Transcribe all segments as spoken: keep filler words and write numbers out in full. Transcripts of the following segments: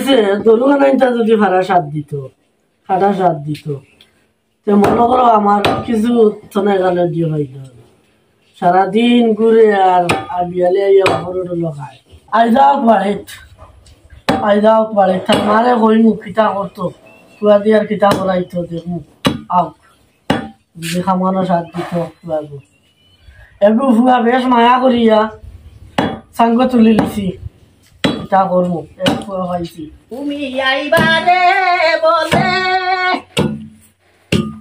যে দরু খানাইনটা যদি ফাড়া সাত দিত, ফাটা সাত দিত, তে মনো করো আমার কিছু তনে গানে দিয়া অইলো। সারাদিন ঘুরে আর, আর বিয়ালে আইয়া বাপর হোটেল খায়। আই যাও বাড়িত, আই যাও বাড়িত। তার মারে কইমু কিতা করতো, পুয়া দিয়ার কিতা করাইতো দেখমু। আও, যদি খামানো সাত দিত পুয়াগু। এগু পুয়া বেশ মায়া করিয়া সাঙ্গ তুলি লিছি। কিতা করমু, এক পুয়া পাইছি। তুমি আইবারে বলে,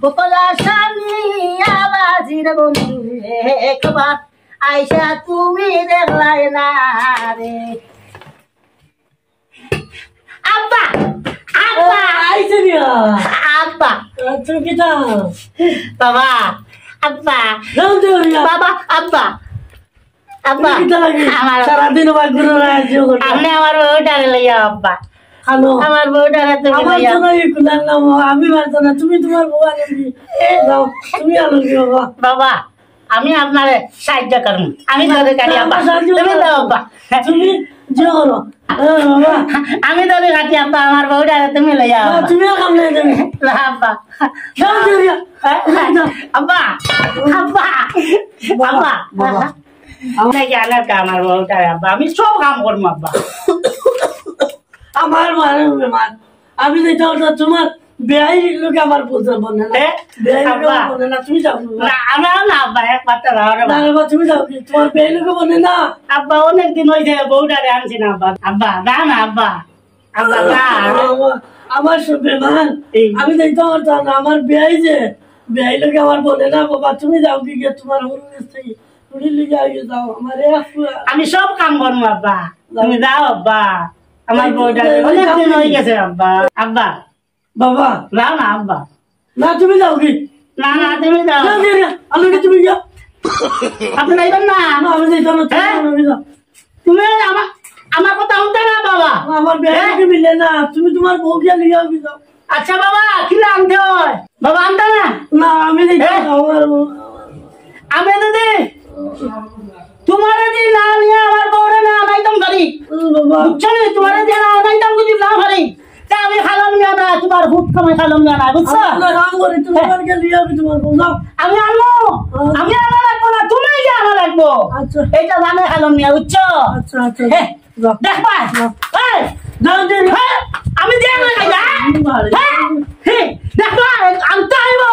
বকলা সানি আবাজির বন্ধু একবার আইসা তুমি দেখলাই না রে। আব্বা, আব্বা, আইছে নিয়া। আব্বা। আ, তুমি কিতা? বাবা, আব্বা। যাও তো নিয়া। বাবা, আব্বা। আব্বা, তুমি কিতা লাগে? আমার সারাদিন ওবা ঘুরে রাজ্য করে। আপনি আমার বউটারে লইয়া আব্বা। হ্যালো। আমার বউটারে তুমি আমার লইয়া। জন্য এই কুলার নাম, আমি পারতো না, তুমি তোমার বউ আনো কি? যাও, তুমি আনো কি বাবা? বাবা, আমি আপনারে সাহায্য করমু। আমি ধরে কাটি না, আব্বা। আমার সাহায্য তুমি করো। দাও আব্বা। তুমি যে করো। হ্যাঁ, বাবা। আমি ধরে কাটি আব্বা, আমার বউটারে তুমি লইয়া না, আব্বা। তুমিও কাম নাই, তুমি। না আব্বা। যাও, যাও, যাও। আব্বা, আব্বা, বাবা, আব্বা। বাবা। আমার জানার কা আমার বউটারে আব্বা, আমি সব কাম করমু আব্বা। আমার মারে বেমার। আমি যেটা ওটা তোমার বেয়াই লোকে আমার বলতে বলে না। এ? বেয়াই লোকে আব্বা। আমার বলে না, তুমি যাও না। না, আমার না আব্বা, একবার তো যাও রে না, বাবা। না, বাবা, তুমি যাও কি? তোমার বেয়াই লোকে বলে না। আব্বা, অনেক দিন হইছে বউটারে আনছি না আব্বা। আব্বা, না, না আব্বা। আব্বা, না। আমার, আমার সব বেমার। এই। আমি যাইতে পারতাম না। আমার বেয়াই যে, বেয়াই লোকে আমার বলে না, বাবা, তুমি যাও কি গিয়ে তোমার হুরু গেছ থেকে, হুরু লিগে আগে যাও। আমার এক পুরা আমি সব কাম করমু আব্বা। যাও। তুমি যাও আব্বা। আমার এই, বউটা এই, অনেক যাও দিন তুমি। হয়ে গেছে আব্বা। আব্বা। বাবা। যাও না আব্বা। না, তুমি যাও কি? না, না, তুমি যাও। যাও কি রে? আমি কি তুমি যাও? আপনি যাইবেন না? না, আমি যাইতাম না, তুমি হ্যাঁ? যাও, আমি যাও। তুমি আমার, আমার কথা শুনতে না বাবা। না, আমার বেয়াই হ্যাঁ? কি মিলে না। তুমি তোমার বউকে নিয়ে যাও, যাও। আচ্ছা বাবা, কি আনতে হয়? বাবা, আনতে না? না, আমি যাইতাম হ্যাঁ? না, আমার আমি যদি তোমারে যদি না নিয়া আমার বউরে না আনাইতাম পারি, ও বাবা। বুঝছো নি? তোমারে যদি না আনাইতাম যদি না পারি, তা আমি খালন মিয়া না, তোমার হুট কামাই খালন মিয়া না, বুঝছো? আমি তো কাম করি, তুমি আমাকে নিয়ে যাবে তোমার বউ, যাও। আমি আনবো, হ্যাঁ। আমি আনা লাগবো না, তুমি গিয়ে আনা লাগবো। আচ্ছা। এটা জানে খালন মিয়া, বুঝছো? আচ্ছা, আচ্ছা। হ্যাঁ। যাও। দেখবা? যাও। এই, যাও, যাও, যাও। হ্যাঁ, আমি দিয়ে আনা লাগবো, হ্যাঁ? আমি পারি। হ্যাঁ? হ্যাঁ, দেখবা? আনতে হইব।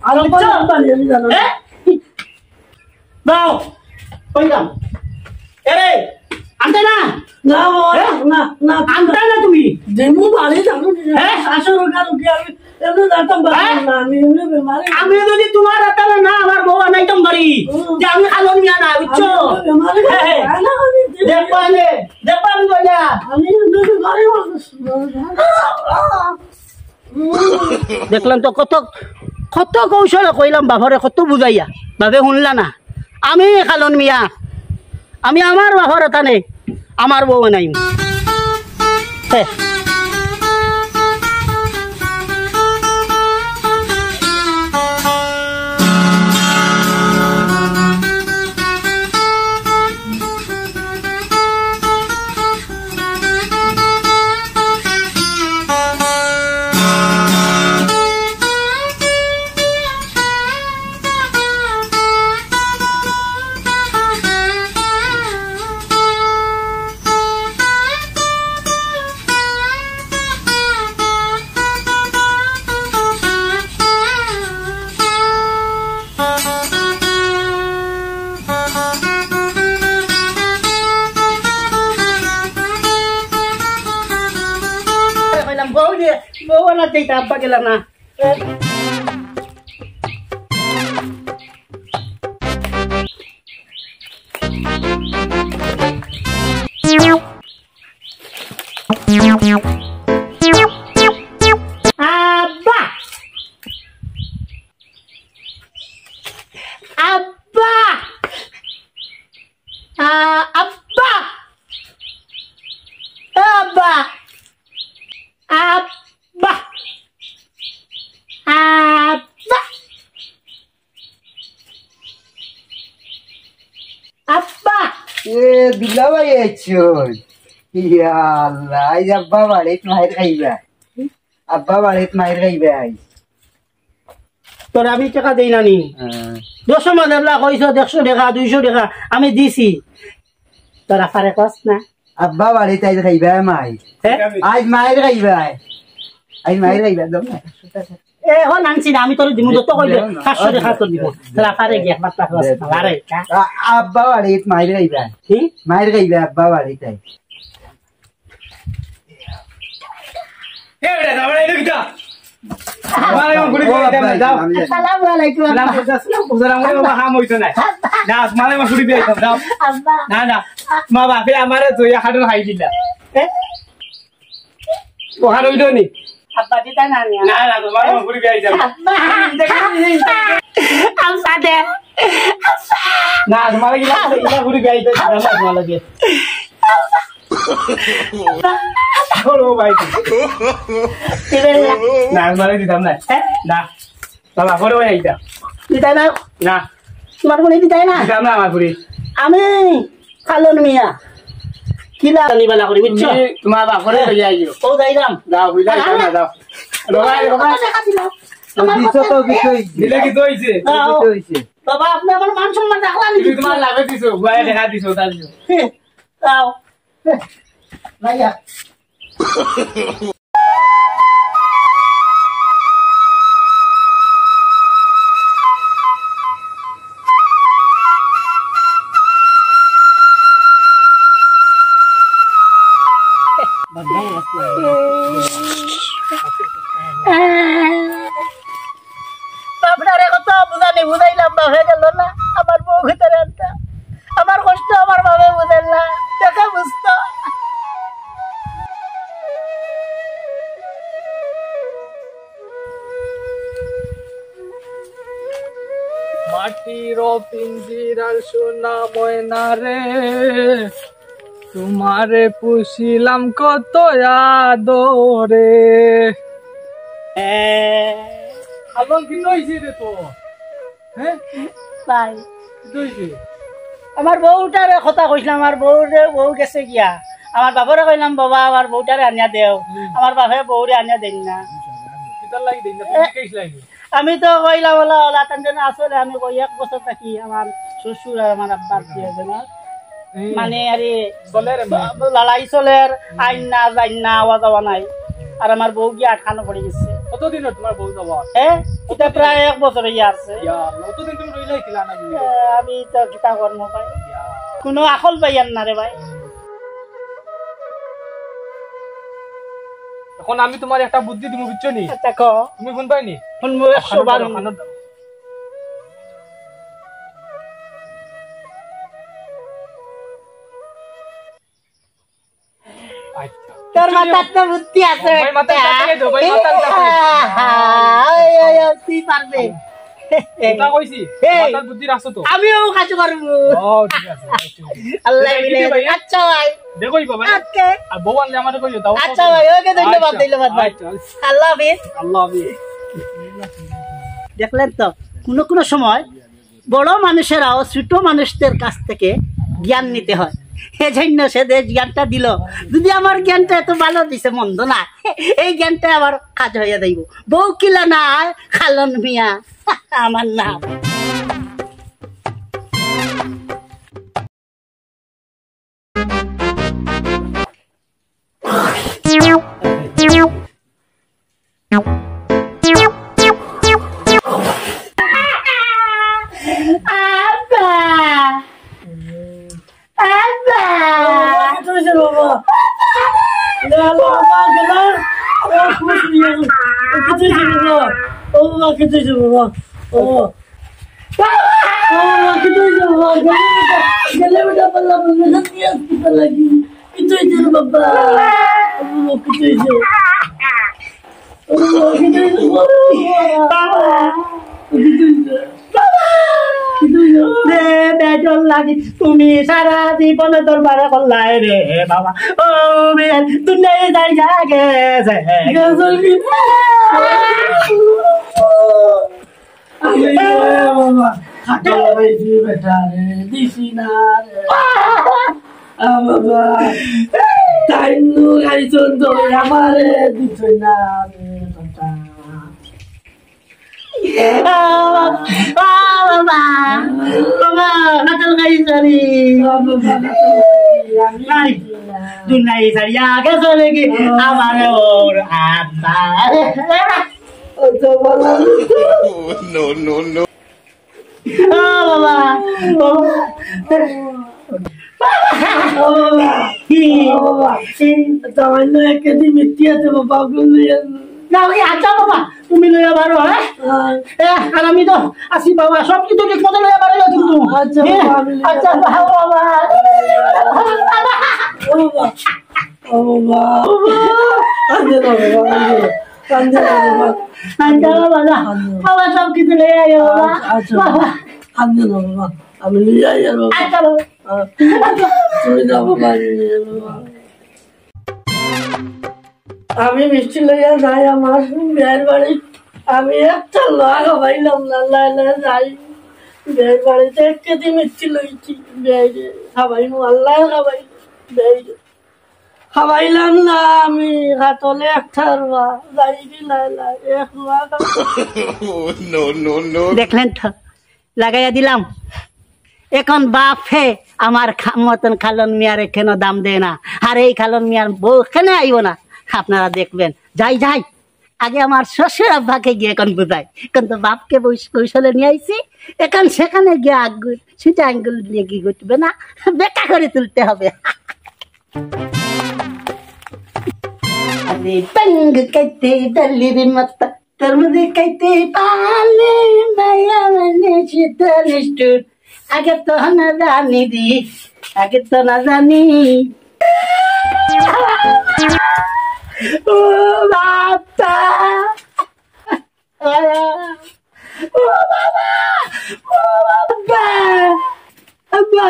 আর বুঝছো? আমি পারি, আমি জানো। হ্যাঁ? দাও, কইলাম। এরে, আনতে না? না, বাবা, হ্যাঁ? না, না, আনতে না তুমি? দিমু বাড়ি যাবো, হ্যাঁ? আসল রোগা রুগী আমি, এমনি যাইতাম পারতাম হ্যাঁ? না, আমি এমনি বেমারি। আমি যদি তোমার হাতে না, আমার বউ আনাইতাম পারি, হুম। যে আমি খালন মিয়া না, বুঝছো? আমি এমনি বেমারি, হ্যাঁ, হ্যাঁ। না, আমি দেখবা নে, দেখবা আমি কইলা। আমি এমনি বেমারি মানুষ। দেখলাম তো কত, কত কৌশলে কইলাম বাপরে, কত বুঝাইয়া, বাপে শুনলা না। আমি খালন মিয়া, আমি আমার বাপর এখানে আমার বউ নাই। হে। কইলাম, বউ রে, বউ আনাত যাইতা, আব্বা গেলা না। আব্বা! আব্বা! আ-, আব্বা! আব্বা! আব্বা! আব্বা! আব্বা! এ, দুলাভাই আইছইন। ইয়া আল্লাহ, আইজ আব্বা বাড়িত মাইর খাইবা। আব্বা বাড়িত মাইর খাইবা আইজ। তোর আমি টেকা দেই না নি? হ্যাঁ। দশ মাদারলা কইছ একশো টেকা, দুইশো টেকা আমি দিছি। তোর আফারে কস না? আব্বা বাড়িত আইজ খাইবা মাইর। হ্যাঁ? আইজ মাইর খাইবা। আইজ মাইর খাইবা, দাও না। এ, এখন আনছি না, আমি তোর দিমু, যত কইবে, দে না। পাঁচশো টেকা তোর দিমু। দে, দে, তোর আফারে দে, গিয়া, পাঁচ লাখ দে, দে। আব্বা বাড়িত মাইর খাইবা। কি? মাইর খাইবা আব্বা বাড়িত আইজ। এ বেটা, যাও, বেটা, এদিকে যাও। ওয়ালাইকুম, ঘুরে ঘুরে যাও, যাও। আসসালামু আলাইকুম। সালাম, সালাম, সালাম, সালাম, ওরে বাবা, হাম হইতো না। না, তোমার আমার ঘুরে দিয়ে যাও, যাও। আব্বা। না, না, মা বাপে আমারে তো এই হাটুর হাই দিলা। এ? ও হার হইলো নি? আব্বা, দিতা না নি? না, না, তোমার আমার ঘুরে দিয়ে যাও। আব্বা। আব্বা দে। না, তোমার কি লাগবে? এটা ঘুরে দিয়ে যাও, তোমার লাগে। করো ভাই। না, আমি বাড়ি দিতাম না। হ্যাঁ? না। বাবা, করো ভাই এইটা। দিতাই না? না। তোমার ফোনে দিতাই না? দিতাম না আমার ফোনে। আমি খালন মিয়া। কিলা জানি বালা করি, বুঝছো? তুমি তোমার বাপরে লইয়া আইও। ও যাইলাম। যাও, বুঝা যাও না, যাও। রোবাই, রোবাই। আমার কথা দিলাম। আমার দিছো কথা তো কিছু হইছে। দিলে কিছু হইছে? যাও। কিছু হইছে। বাবা, আপনি আমার মান সম্মান রাখলেন তুমি তোমার লাভে দিছো, বুয়া দেখা দিছো, তার জন্য। হ্যাঁ, যাও। ভাইয়া। বাপরে কত বুঝানি বুঝাইলাম, বাপে গেল না। আমার বউ ভিতরে একটা, আমার কষ্ট আমার বাপে বুঝেন না, দেখে বুঝতো। মাটির পিঞ্জিরার সোনা ময়না রে, তোমারে পুষিলাম কত আদরে। আলম, কিতা অইছে রে তোর? হ্যাঁ? ভাই। কিতা অইছে? আমার বউটারে কথা কইছিলাম, আমার বউরে, বউ গেছে গিয়া। আমার বাপরে কইলাম, "বাবা, আমার বউটারে আনিয়া দেও।" হুম। আমার বাপে বউরে আনিয়া দেন না। কিতার লাগি দেন না? তুমি এ, জিকাইছিলা নি? আমি তো কইলাম, "ওলা, ওলা, তান যেন আসলে আমি কই এক বছর থাকি, আমার শ্বশুর আর আমার আব্বার বিয়া যেন।" হুম। মানে, আরে, চলের এমনি। লড়াই চলের, আইন না, যাইন না, আওয়া যাওয়া নাই। আর আমার বউ গিয়া আটকানো পড়ে গেছে। কতদিন হলো তোমার বউ যাওয়া? হ্যাঁ? এটা প্রায় এক বছর হইয়া আছে। ইয়া আল্লাহ, অতদিন তুমি রইলাই কিলা না? এ, আমি তো কিতা করবো ভাই? ইয়া। কোনো আখল পাইয়ার না রে ভাই। এখন আমি তোমার একটা বুদ্ধি দিমু, বুঝছো নি? আচ্ছা, ক। তুমি শুনবায় নি? শুনবো, একশো বার কানো ধরো, শুনবো। কানো ধরো। আচ্ছা। তোর মাথাত তো বুদ্ধি আছে। ভাই, মাথাত একটা। তাকাই দাও, ভাই, মাথাত তাকাই দাও। ওই, ওই, ওই, তুই পারবে। কথা কইছি, হে। মাথাত বুদ্ধি রাখছো তো? আমিও কাজ পারবো। ও, ঠিক আছে, ঠিক আছে। আল্লাহ দেখো, মিলে। এই যে ভাই, আচ্ছা ভাই। দেখো, এই বাবা। ওকে। আর বউ আনলে আমারে কইও, তাও আচ্ছা ভাই, ওকে, ধন্যবাদ, আচ্ছা, ধন্যবাদ ভাই। আচ্ছা, আচ্ছা। আল্লাহ হাফিজ। আল্লাহ হাফিজ। দেখলেন তো, কোনো কোনো সময় বড় মানুষেরাও ছোট মানুষদের কাছ থেকে জ্ঞান নিতে হয়। এই জন্য সে যে জ্ঞানটা দিল, যদি আমার জ্ঞানটা এত ভালো দিছে, মন্দ না, এই জ্ঞানটা আমার কাজ হইয়া যাইব। বউ কিলা না, খালন মিয়া আমার নাম। আব্বা! আব্বা! ও, বাবা, কিতা অইছে বাবা? ইয়া আল্লাহ, বাবা, গেল। ও, খুব সুন্দর। ও, কিতা অইছে বাবা? ও, বাবা, কিতা অইছে বাবা? ও। ও, বাবা, কিতা অইছে বাবা? গেলে বেটা, গেলে বেটা, পাল্লা, পাল্লা, নিয়ে আসতে লাগি। কিতা অইছে রে বাবা? ও, বাবা, কিতা অইছে? ও, বাবা, কিতা অইছে বাবা? বাবা। কিতা অইছে? রে বেডর লাগি তুমি সারা জীবন দরবার করলায় রে বাবা। ও বে দুনিয়ায় জায়গা গেছে। গেছে কি? আরে বাবা, খাটো হইছি বেটা রে, দিছি না রে। আ বাবা। আইনু আইছন তো আমারে দিছই না আমি কথা। আ, আ, বাবা। বাবা, কাতল খাই সারি। বাবা, বাবা, আমি নাই। দুনিয়া সারি আগে চলে গি আমার ওর আব্বা। ও তো বাবা। Oh, no, no, no. ও বাবা, ও বাবা। ও বাবা। ও বাবা। সামান্য এক কেজি মিষ্টি আছে বাবা, ওগুলো নিয়ে না, ওই আচ্ছা বাবা, তুমি লইয়া বারো, হ্যাঁ? হ্যাঁ। এ, আর আমি তো আছি বাবা, সব কিছু ঠিক মতো লইয়া বারো কিন্তু। আচ্ছা হ্যাঁ? বাবা, আমি লইয়া আচ্ছা বাবা, বাবা। ও বাবা। ও বাবা। কান্দে না বাবা, কান্দে না। কান্দে না বাবা। আচ্ছা বাবা, না। কান্দে না। বাবা, সব কিছু লইয়া আইও বাবা। আচ্ছা, আচ্ছা। বাবা। কান্দে না বাবা, আমি লইয়া আইয়ার বাবা। আচ্ছা বাবা। আ, তুমি যাও বাবা, আমি লইয়া আইয়ার বাবা। আমি মিষ্টি লইয়া যাই আমার বিয়ার বাড়ি। আমি একটা লা খাবাইলাম না, লা লা যাই। বিয়ার বাড়িতে এক কেজি মিষ্টি লইছি, বিয়ারে খাবাইমু, আল্লাহ খাবাই, বিয়ারে। খাবাইলাম না আমি, হাতলে একটা রুয়া, যাই কি লা লা, এক রুয়া খাবাই। Oh, no, no, no. দেখলেন তো, লাগাইয়া দিলাম। এখন বাপে আমার খা-, মতন খালন মিয়ারে কেন দাম দেয় না? আর এই খালন মিয়ার বউ কেন আইব না? আপনারা দেখবেন। যাই, যাই, আগে আমার শ্বশুর আব্বাকে গিয়ে এখন বুঝাই। এখন তো বাপকে বৈশ-, কৌশলে নিয়ে আইছি, এখন সেখানে গিয়ে আঙ্গুল, সুজা আঙ্গুল দিয়ে কি ঘটবে না, বেকা করে তুলতে হবে। আরে তঙ্গ করতে দলির মতো তোর মধ্যে খাইতে পারলে মায়া মানে শীত নিষ্ঠুর। আগে তো না জানি দি, আগে তো না জানি। ও বাবা, ও বাবা, ও বাবা, আব্বা,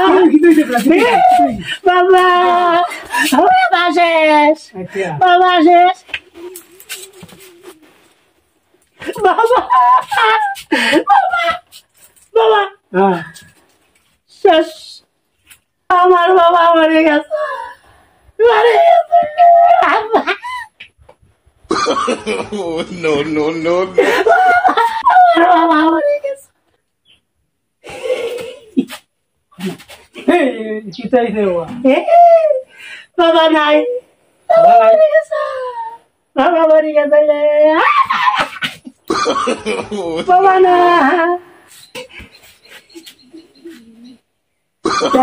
বাবা, বাবা শেষ, আচ্ছা। বাবা শেষ। বাবা, বাবা, বাবা, হ্যাঁ। শেষ। আমার বাবা মরে গেছে, মরে গেছে। আব্বা। Oh, no, no, no, no. আমার বাবা মরে গেছে। এই, কিতাই রে বাবা? এ, বাবা নাই। বাবা নাই। বাবা মরে গেছে। বাবা মরে গেছে রে। বাবা না।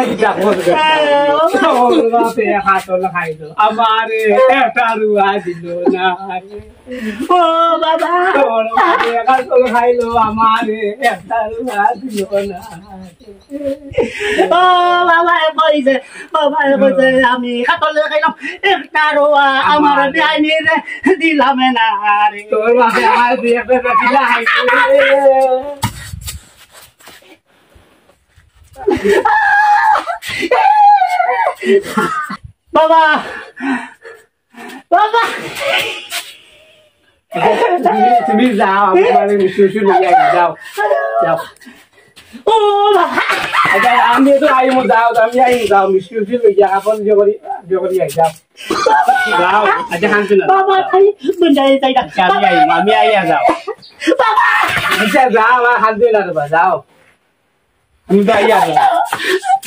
এই দেখো, দেখো। ও বাপে হাতল খাইলো। আমারে একটা রুয়া দিল না। ও বাবা। তোর বাপে হাতল খাইলো, আমারে একটা রুয়া দিল না। ও বাবা, এ কইছে, বাবা, এ কইছে, আমি হাতল খাইলাম, একটা রুয়া আমার আমার বিয়াইনিরে দিলাম না রে। তোর বাপে আমার দুই একটা রুয়া দিলা খাইছে। বাবা, বাবা। তুমি, তুমি যাও, আমি মানে মিষ্টি মিষ্টি লইয়া আই, যাও, যাও। ও বাবা। আচ্ছা, আমি তো আইমু, যাও, আমি আইমু, যাও, মিষ্টি মিষ্টি লইয়া, আপন যে করি, যে করি আই, যাও। যাও, আচ্ছা, হানতে না। বাবা, খাই, বুঝাই যাই না। আচ্ছা, আমি আইমু, আমি আইয়া যাও। বাবা। আচ্ছা, যাও, আর হানতে না রে বা, যাও। আমি তো আইয়া যাও।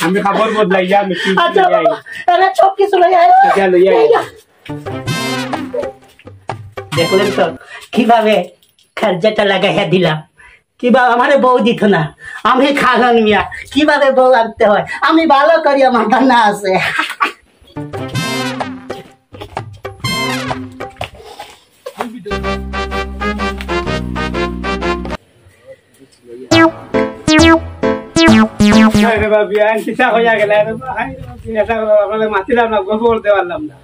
আমি কাপড় বদলাইয়া, মিষ্টি আচ্ছা, লইয়া আই। বাবা, এরা সব কিছু লইয়া আই। আচ্ছা, লইয়া আই। দেখলেন তো কিভাবে কার্যটা লাগাইয়া দিলাম, কিভাবে আমারে বউ দিত না, আমি খালন মিয়া কিভাবে বউ আনতে হয়, আমি ভালো করি আমার জানা আছে। আরে বাবা, বিয়ান কিতা কইয়া গেলা রে বাবা? আরে বাবা, বিয়ানটা বাবা, আপনারে মাতিলাম না, গল্প করতে পারলাম না।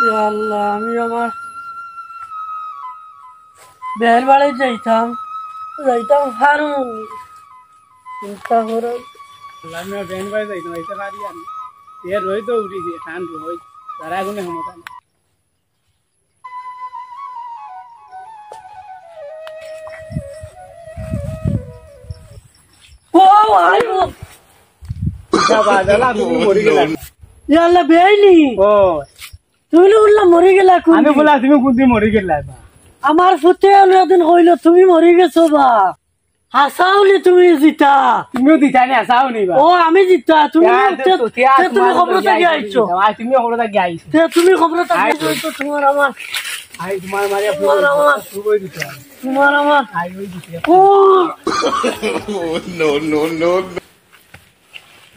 ইয়া আল্লাহ, আমি আমার বের বাড়ি যাইতাম, যাইতাম হারুন। চিন্তা করো। আমি আর বেন বাড়ি যাইতাম, যাইতে পারি আমি। এ রই তো উঠি দিয়ে, খান রই, তারা কোনো ক্ষমতা নেই। আইও। বাবা, দাদা, তুমি মরি গেলা। ইয়া আল্লাহ, বেআইনি। ও। তুমি না বললা মরি গেলা কোন আমি দিন? বললাম, তুমি কোন দিন মরি গেলা বা? আমার ফুতে আলু একদিন কইলো, "তুমি মরি গেছো বা।" হাসাও নি তুমি জিতা। তুমিও জিতা নি, হাসাও নি বা? ও, আমি জিতা, তুমি ইয়া, তে-, তো, তে-, তে তুমি তোমার খবর মরি থাকি গেলা, আইছো। আই, তুমিও খবর থাকি আইছো। তে তুমি খবর থাকি আই। আইছো, তো তোমার আমার। আই, তোমার মারিয়া তোমার আমার। খুবই দিতে হবে। তোমার আমার। আই, ওই দিতে হবে। ও। Oh, no, no, no, no.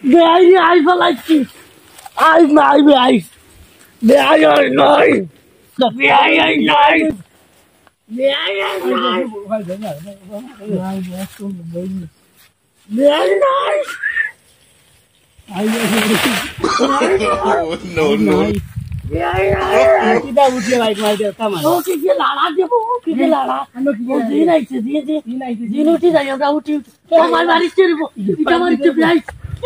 বেআইনি আই ফালাইছি। আই নাই, বেআই। বেআই আই নাই। বেআই আই নাই। বেআই আই নাই। বেআই নাই। Oh, no, no. বেআই নাই। কিতা উঠিয়ে লাইট মারি দে, কামান। ও, কি কি লাড়া দেবো, কি কি লাড়া। ও, দিন আইছে, দিন, দিন। দিন আইছে, দিন উঠি যাই, আমরা উঠি, উঠি। ও, মাই মারিছে রে বো। ইটা মারিছে, বেআই।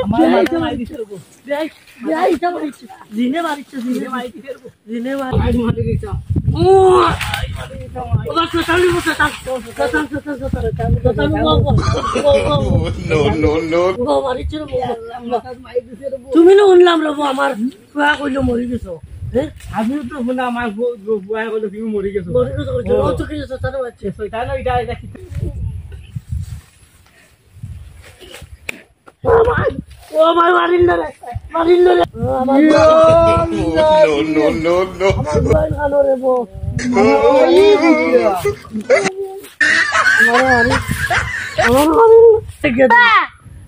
আমার বেআই, মাথা ইটা মারি মারিছে। দিছে রে বো। বেআই, বেআই, ইটা মারিছে। দিনে মারিছে, দিনে। দিনে মারি-, আজ মারি দিছে। ও, ও, শয়তান, ও, শয়তান। শয়তান, শয়তান, শয়তান। শয়তান, ও, ও, ও, ও, ও। No, no, no. ও, মারিছে রে বো। মাথা মারি দিছে রে বো। তুমি না শুনলাম রে বো, আমার ফুয়া কইলো মরি গেছো। হ্যাঁ? আমি তো শুনা আমার ফু-, ফু-, ফুয়া কইলো তুমি মরি গেছো। মরি গেছো, ও। ও তো কি শয়তান আছে। শয়তান ওইটা, এটা কি? ও ভাই, ও ভাই, মারিল না রে, মারিল না রে। ও আমার ইয়া আল্লাহ। No, no, no, no. আমার ভাই ভালো রে বো। আমার মারিল, আমার মারিল।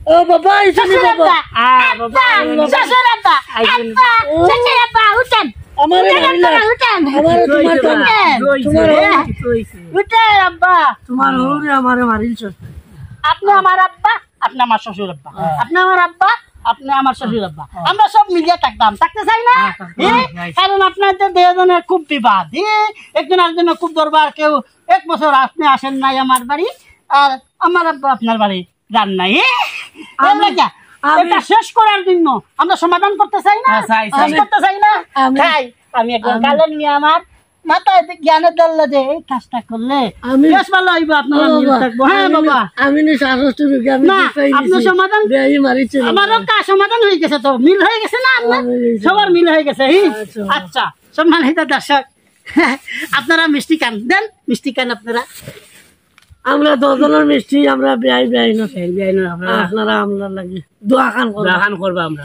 ও বাবা, এই শুনি শ্বশুর বাবা। আব্বা, আ, বাবা, আব্বা, আ, শ্বশুর আব্বা, আ, আব্বা, ও। শ্বশুর আব্বা, উঠেন। আমারে উঠেন মারিল। আপনারা, উঠেন। আমারে তোমার উঠেন। তোমার হ্যাঁ। উঠেন আব্বা। তোমার হৌরে আমারে মারিল শ্বশুর। আপনি আমার আব্বা, আপনি আমার শ্বশুর আব্বা। হ্যাঁ। আপনি আমার আব্বা, আপনি আমার শ্বশুর আব্বা। হ্যাঁ। আমরা সব মিলিয়া থাকতাম, থাকতে চাই না? হ্যাঁ, থাকতে হ্যাঁ? চাই। কারণ আপনাদের দুজনের খুব বিবাদ। হ্যাঁ? একজন আরেকজনের খুব দরবার, কেউ এক বছর আপনি আসেন নাই আমার বাড়ি, আর আমার আব্বা আপনার বাড়ি যান নাই। হ্যাঁ? আমি, এর লাগি আমি এটা শেষ করার জন্য আমরা সমাধান করতে চাই না? হ্যাঁ, চাই, শেষ চাই। করতে চাই না? আমি, চাই। আমি একজন আমি কালের মেয়ে আমার মাথায় জ্ঞানের দল্লা দে, এই কাজটা করলে আমি বেশ ভালো হইবো, আপনারা ও মিল বাবা, থাকবো। হ্যাঁ আমি বাবা। নি-, আমি নি শ্বাসকষ্ট রোগী, আমি না, দুঃখ পাই আপনি গেছি। সমাধান বেআই মারিছে রে। আমারও কা-, সমাধান হয়ে গেছে তো, মিল হয়ে গেছে না আপনার? হ্যাঁ, হয়ে গেছে। সবার মিল হয়ে গেছে, হি? আচ্ছা। আচ্ছা, সম্মানিত দর্শক, আপনারা মিষ্টি খান, দেন মিষ্টি খান আপনারা। আমরা দশ জনের মিষ্টি, আমরা বেআই, বেআই না। বেআই, বেআই না, আপনারা। আপনারা আমরা লাগি দোয়া খান করবা। দোয়া খান করবা আমরা।